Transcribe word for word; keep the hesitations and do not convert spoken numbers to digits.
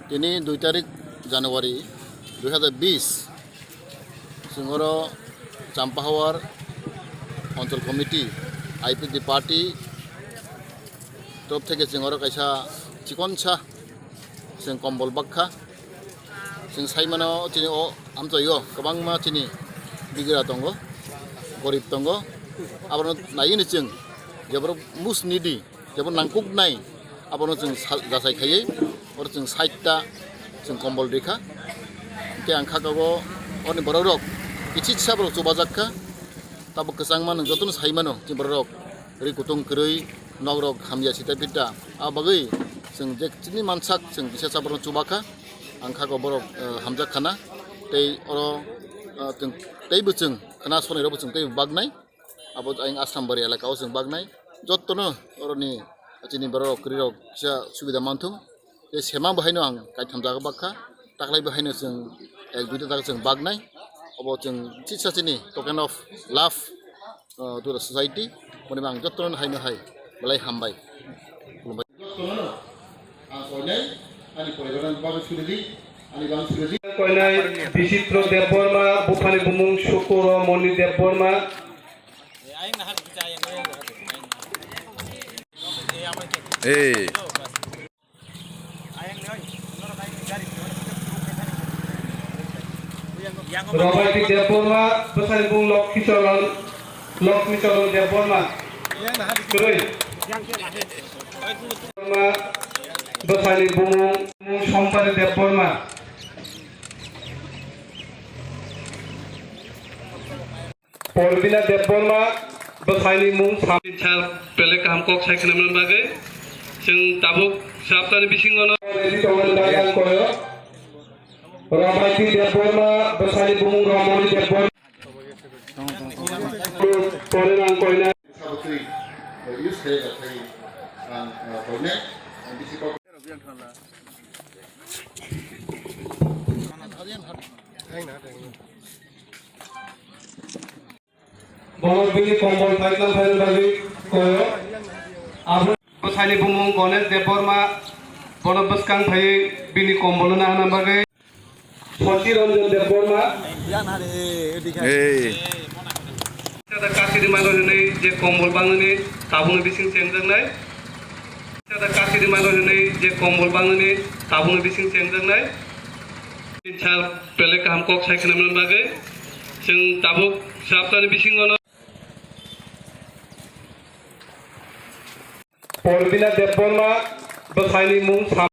Tini dui tarik January dui hazar bis, chwng oro Champahawar Anchal Committee, I P F T party torof theke chwng oro kaisa chikonsa chwng kombol bakha. Chwng sai mano chini o amchaio kwbangma chini bigra tongo, gorib tongo. Abono naiwi ni chwng je borok most needy, jebo nangkuknai, abono chwng sa-, jasai khaiwi, oro chwng sait ta chwng kombol rikha. Hwnkhe ang kha kago oroni borok rok kichisa borok chubajak kha, tabuk kwchangma nwng jotono sai mano chini borok rok ri kutung kwrwi, nok rok hamya sita pita, a bagwi chwng je chini mansak chwng kisa cha borokno chubakha, ang kha kago borok, eh, hamjak khana, tei oro, eh, chwng teibo chwng khna sonai rokbo chwng teibo baknai. Abo ayang Asrambari elaka o chwng baknai. Jottono oroni chini borok rok kwrwi rok kisa subida manthung. Tei sema bo haino ang kaitham jaga bakha. Taklai bo haino chwng ek duita jaga chwng baknai. Obo chwng chisa chini token of love, uh, to the society. Boni bo ang jottono haino hai belai hambai. Khulumbai. Jottono ang koinai ani poribar bagwi suri di, ani bang suri di. Koinai Bisitro Debbarma, buphani bumung Sukuro Moni Debbarma. Hey. Robaiti Debbarma, bwsani bumung Lokhi Charan, Lokhi Charan Debbarma. Kwrwi. Debbarma, bwsani bumung Sompari Debbarma. Porbina Debbarma, bwsaini mung Sam-, sal belai kaham kok sai khwnamani bagwi chwng tabuk saptani bisingono ready tongmani bagwi ang koyo. Robaiti Debbarma, bwsaini bumung Romoni Debbarma. Pore nang koina. Sabutwi use khe khe ang koine bisi kok. Borok bini kombol paitlang phaina bagwi koyo. Abo bwsani bumung Ganesh Debbarma, bono bwskang phaiwi bini kombol nahana bagwi. Soti Ranjan Debbarma. Hey. Sada kasini mano hinwi je kombol bangni tabukni bising chengjaknai. Sada kasini mano hinwi je kombol bangni tabukni bising chengjaknai. Sal belai kaham kok sai khwnamani bagwi chwng tabuk saptani bisingono. Porbina Debbarma, bwsaini mung Sam-,